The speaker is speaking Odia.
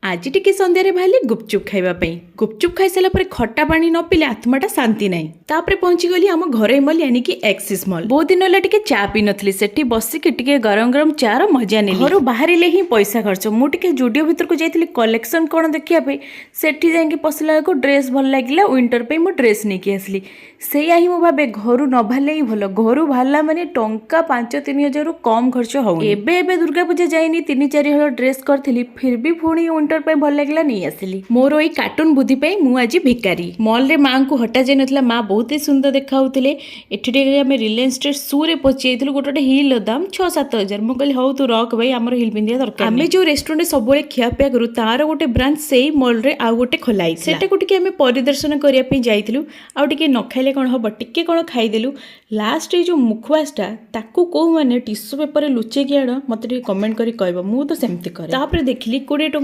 ଆଜି ଟିକେ ସନ୍ଧ୍ୟାରେ ବାହାରିଲି ଗୁପଚୁପ୍ ଖାଇବା ପାଇଁ। ଗୁପଚୁପ୍ ଖାଇସାରିଲା ପରେ ଖଟା ପାଣି ନ ପିଇଲେ ଆତ୍ମାଟା ଶାନ୍ତି ନାହିଁ। ତାପରେ ପହଞ୍ଚିଗଲି ଆମ ଘରୋଇ ମଲ୍, यानी କି ଏକ୍ସିସ୍ ମଲ୍। ବହୁତ ଦିନ ହେଲା ଟିକେ ଚା ପିଇ ନଥିଲି। ସେଠି ବସିକି ଟିକେ ଗରମ ଗରମ ଚାର ମଜା ନେଲି। ଘରୁ ବାହାରିଲେ ହିଁ ପଇସା ଖର୍ଚ୍ଚ। ମୁଁ ଟିକେ ଜୁଡ଼ିଓ ଭିତରକୁ ଯାଇଥିଲି କଲେକ୍ସନ କ'ଣ ଦେଖିବା ପାଇଁ। ସେଠି ଯାଇକି ପଶିଲା ବେଳକୁ ଡ୍ରେସ୍ ଭଲ ଲାଗିଲା। ୱିଣ୍ଟର ପାଇଁ ମୁଁ ଡ୍ରେସ୍ ନେଇକି ଆସିଲି। ସେଇଆ ହିଁ ମୁଁ ଭାବେ, ଘରୁ ନ ବାହାରିଲେ ହିଁ ଭଲ। ଘରୁ ବାହାରିଲା ମାନେ ଟଙ୍କା 5-3 ହଜାରରୁ କମ୍ ଖର୍ଚ୍ଚ ହଉନି। ଏବେ ଏବେ ଦୁର୍ଗା ପୂଜା ଯାଇନି, 3-4 ହଳ ଡ୍ରେସ୍ କରିଥିଲି। ଫିର୍ ବି ପୁଣି ୱିଣ୍ଟର ପାଇଁ ଭଲ ଲାଗିଲା, ନେଇ ଆସିଲି। ମୋର ଏଇ କାର୍ଟୁନ ବୁଦ୍ଧି ପାଇଁ ମୁଁ ଆଜି ଭିକାରୀ। ମଲ୍ରେ ମାଆଙ୍କୁ ହଟା ଯାଇନଥିଲା। ମା ବହୁତ ହି ସୁନ୍ଦର ଦେଖାଯାଉଥିଲେ। ଏଠି ଟିକେ ଆମେ ରିଲାଏନ୍ସ ଟ୍ରେଣ୍ଡ ସୁରେ ପଶି ଯାଇଥିଲୁ। ଗୋଟେ ଗୋଟେ ହିଲ୍ର ଦାମ 6-7 ହଜାର। ମୁଁ କହିଲି, ହଉ ତୁ ରଖ ଭାଇ, ଆମର ହିଲ୍ ପିନ୍ଧିବା ଦରକାର। ଆମେ ଯୋଉ ରେଷ୍ଟୁରାଣ୍ଟରେ ସବୁବେଳେ ଖିଆପିଆ କରୁ, ତାର ଗୋଟେ ବ୍ରାଞ୍ଚ ସେଇ ମଲ୍ରେ ଆଉ ଗୋଟେ ଖୋଲା ହେଇଛି। ସେଟାକୁ ଟିକେ ଆମେ ପରିଦର୍ଶନ କରିବା ପାଇଁ ଯାଇଥିଲୁ। ଆଉ ଟିକେ ନ ଖାଇଲେ କ'ଣ ହବ? ଟିକେ କ'ଣ ଖାଇଦେଲୁ। ଲାଷ୍ଟ ଏଇ ଯୋଉ ମୁଖବାସଟା, ତାକୁ କେଉଁମାନେ ଟିସୁ ପେପରରେ ଲୁଚେଇକି ଆଣ, ମୋତେ ଟିକେ କମେଣ୍ଟ କରି କହିବ। ମୁଁ ତ ସେମିତି କରେ। ତାପରେ ଦେଖିଲି 20 ଟଙ୍କା